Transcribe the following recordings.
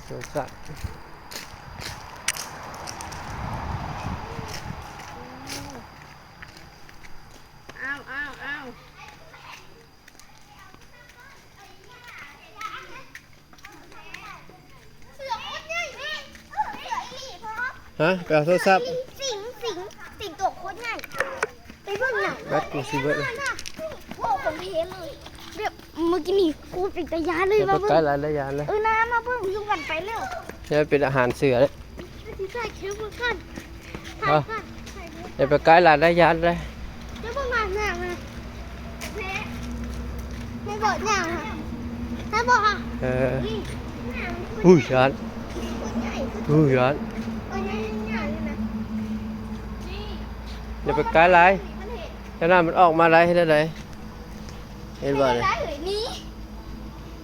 ໂທລະສັບ ອ້າວ ອ້າວ ອ້າວ ເສືອໂຄດໃຫຍ່ແມ່. ເອີ ເສືອອີ່ຫຼີພໍ່. ຮະ ໄປເອົາໂທລະສັບ. ສິງ ສິງ ສິງໂຕໂຄດໃຫຍ່. ໄປເບິ່ງນະ ແບັດກູຊິເບິດ. ໂອ້ ຂອງແທ້ເລີຍ. ແບບເມື່ອກີ້ນີ້ ໂອ້ ເປັນຕາຢ້ານເລີຍ. ວ່າເບິ່ງ ໄປໄກຫຼາຍ ໄດ້ຢ້ານເລີຍ. ເອີ ນະ ມາເບິ່ງສູ່ກັນໄປແລ້ວ. ນີ້ເປັນອາຫານເສືອເດ້. ຊິຖ່າຍຄລິບເບິ່ງກ່ອນ. ເອີ ຖ່າຍກ່ອນ ຖ່າຍຮູບ. ຢ່າໄປໃກ້ຫຼາຍ ໄດ້ຢ້ານເດ້. ເຈົ້າບໍ່ມັກຫຍັງນະ ແທ້ ບໍ່ບອກຫຍັງນະ ແທ້ບໍ່ຫະ? ເອີ ອຸ້ຍ ຢ້ານ ອຸ້ຍ ຢ້ານ ຢ່າໄປໃກ້ຫຼາຍ. ແຕ່ນັ້ນມັນອອກມາໄດ້ເຮັດແນວໃດ? ເຫັນບໍ່ນີ້?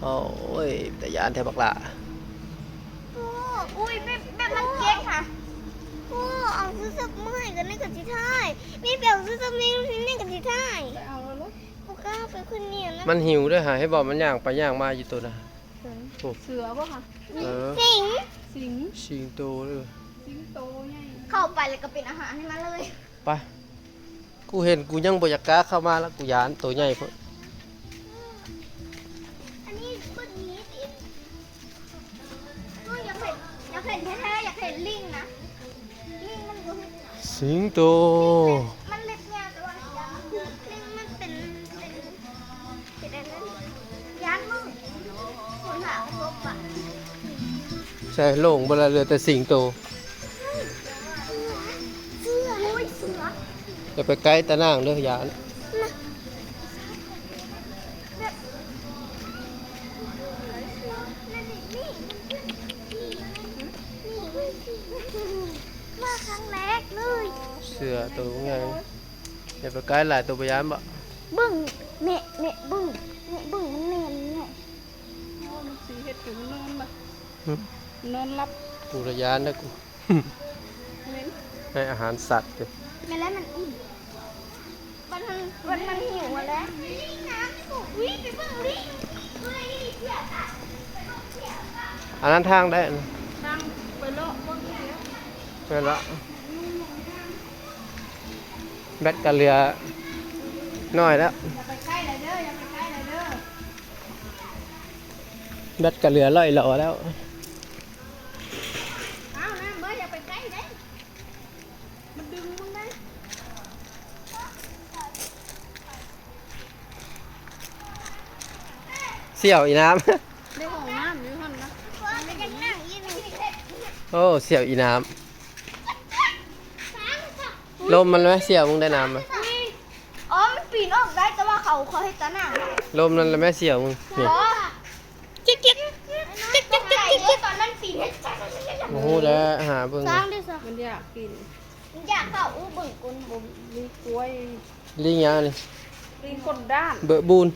ໂອ້ຍ ຕາຢ້ານແທ້ບັກຫຼ້າ. ໂອ້ ອຸ້ຍ ແບບ ແບບມັນເກັ່ງຫະ. ໂອ້ ເອົາໂທລະສັບມາໃຫ້ກັນນີ້ກໍຊິຖ່າຍ. ມີໄປເອົາໂທລະສັບໃຫ້ລູກນີ້ກໍຊິຖ່າຍ. ໄປເອົາເລີຍ. ບໍ່ກ້າໄປຄົນດຽວນະ. ມັນຫິວເດີ້ຫາ. ເຫັນບໍ່ ມັນຍ່າງໄປຍ່າງມາຢູ່ໂຕນະ. ໂອ້ ເສືອບໍ່ຫະ? ເອີ ສິງ ສິງ ສິງໂຕເດີ້. ສິງໂຕໃຫຍ່. ເຂົ້າໄປແລ້ວກໍເປັນອາຫານໃຫ້ມັນເລີຍ. ໄປ. ກູເຫັນ ກູຍັງບໍ່ຢາກກ້າເຂົ້າມາລະ ກູຢ້ານ ໂຕໃຫຍ່ໂພດ. ອັນນີ້ເບິ່ງນີ້ຕິ ກູຢາກເຫັນ ຢາກເຫັນແທ້ໆ ຢາກເຫັນລິງນະ. ລິງມັນບໍ່ເຮັດຫຍັງ. ສິງໂຕ ມັນເລັບຍາວ ແຕ່ວ່າລິງມັນເປັນ ເປັນ ເປັນອັນນັ້ນ. ຢ້ານມຶງ ຄົນຫາປະສົບປະ ໃສ່ໂລ່ງບໍ່ລະ ເຫຼືອແຕ່ສິງໂຕ. ເສືອ ໂອ້ຍ ເສືອ. ຢ່າໄປໃກ້ຕານາງເດີ້ ຢ້ານ. ມາຄັ້ງແລກເລີຍ. ເສືອໂຕໃຫຍ່. ຢ່າໄປໃກ້ຫຼາຍ ໂຕບໍ່ຢ້ານບໍ? ເບິ່ງ ແມ່ ແມ່ເບິ່ງ ແມ່ເບິ່ງ ມັນແມ່ນແຫຼະ. ໂອ້ ມັນຊິເຮັດໃຫ້ມັນນອນລະ. ຫຶ? ນອນຫຼັບ. ກູລະຢ້ານນະກູ. ແມ່ນ ໃຫ້ອາຫານສັດເດ້. ແມ່ນແລ້ວ ມັນອີ່ມ. ມັນ ມັນ ມັນຫິວແລ້ວ. ອຸ້ຍ ໄປເບິ່ງລິງ. ອັນນັ້ນທາງໃດ? ທາງໄປເລາະເບິ່ງເດ. ແມ່ນລະ. ແບັດກໍເຫຼືອໜ້ອຍແລ້ວ. ຢ່າໄປໃກ້ຫຼາຍເດີ ຢ່າໄປໃກ້ຫຼາຍເດີ. ແບັດກໍເຫຼືອຮ້ອຍຫຼໍແລ້ວ. ອ້າວ ນາງເອີຍ ຢ່າໄປໃກ້ເດ້ ມັນດຶງມຶງເດ້. ສ່ຽວອີນາມ. ໃນຫ້ອງນ້ຳຢູ່ຫັ້ນນະ. ໂອ້ ສ່ຽວອີນາມ. ລົມມັນແມະ ສ່ຽວມຶງໄດ້ນ້ຳມາ. ອໍ ມັນປີນອອກໄດ້ ແຕ່ວ່າເຂົາ ເຂົາເຮັດຕາໜ່າງ. ລົມນັ້ນລະແມະ ສ່ຽວມຶງນີ້. ຈິກໆ ຈິກໆ ຕອນມັນປີນ. ບໍ່ຮູ້ແຫຼະ ຫາເບິ່ງ. ຊ້າງເດ້ຊະ ມັນຢາກປີນ ມັນຢາກເຂົ້າ. ອູ້ ເບິ່ງກົ້ນ ບໍ່ມີກ້ວຍ. ລີງຫຍັງນີ້? ລີງກົ້ນດ້ານ. ເບີບູນ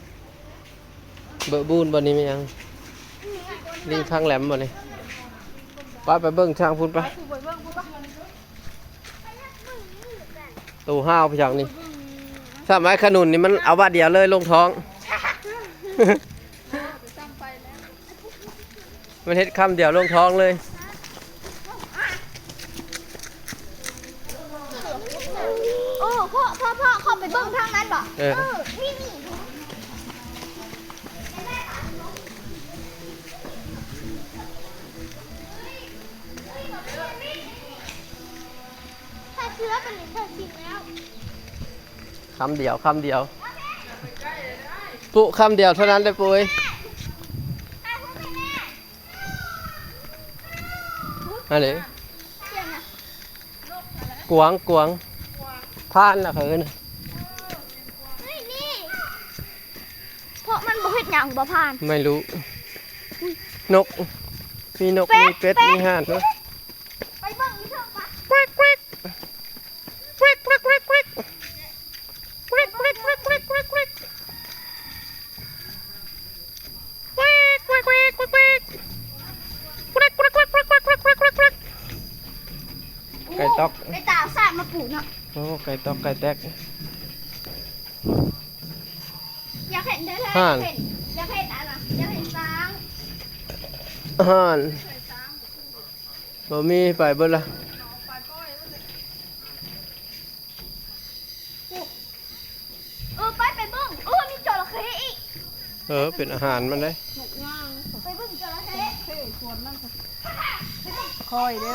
ເບີບູນ. ບໍ່ນີ້ແມ່ນຫຍັງ? ລີງຄາງແຫຼມບໍ່ນີ້? ໄປ ໄປເບິ່ງທາງພຸ້ນໄປ. ໄປ ໄປເບິ່ງພຸ້ນໄປ. ໂຕຫ້າວພະຍັງນີ້. ສາມໄມ້ຂະໜຸນນີ້ມັນເອົາບາດດຽວເລີຍລົງທ້ອງ. ມັນເຮັດຄຳດຽວລົງທ້ອງເລີຍ. ໂອ້ ພໍ່ ພໍ່ ພໍ່ ເຂົ້າໄປເບິ່ງທາງນັ້ນບໍ? ເອີ ເອີ ນີ້ ນີ້. ຖ້າເຊື່ອຕົວນີ້ ຖ້າຊິງແລ້ວ. ຄຳດຽວ ຄຳດຽວ. ປຸ ຄຳດຽວເທົ່ານັ້ນເດີ້ປຸເອີຍ. ອັນນີ້ ກວາງ ກວາງ. ພານລະເຂົາເອີ້ນ. ເຮີ້ຍ ນີ້ ເພາະມັນບໍ່ເຮັດຫຍັງບໍ່ພານ. ໄມ່ຮູ້. ນົກ ມີນົກ ມີເປັດ ມີຫ່ານເນາະ. ໄປເບິ່ງຢູ່ເທິງປະ. ແກຣັກ ແກຣັກ ແກຣັກ ແກຣັກ ແກຣັກ ແກຣັກ. ໄກ່ຕອກ ໄກ່ຕາສາດມາປູເນາະ. ໂອ້ ໄກ່ຕອກ ໄກ່ແຕກ. ຢາກເຫັນແທ້ໆ ຫ່ານ ຢາກເຫັນ ຢາກເຫັນອັນນະ ຢາກເຫັນຊ້າງ ຫ່ານ. ບໍ່ມີ ໄປເບິດລະ. ເອີ ໄປ ໄປເບິ່ງ. ໂອ້ ມີຈໍລະເຄອີກ. ເອີ ເປັນອາຫານມັນເດ້. ໄປເບິ່ງຈໍລະເຄ. ຄ່ອຍເດີ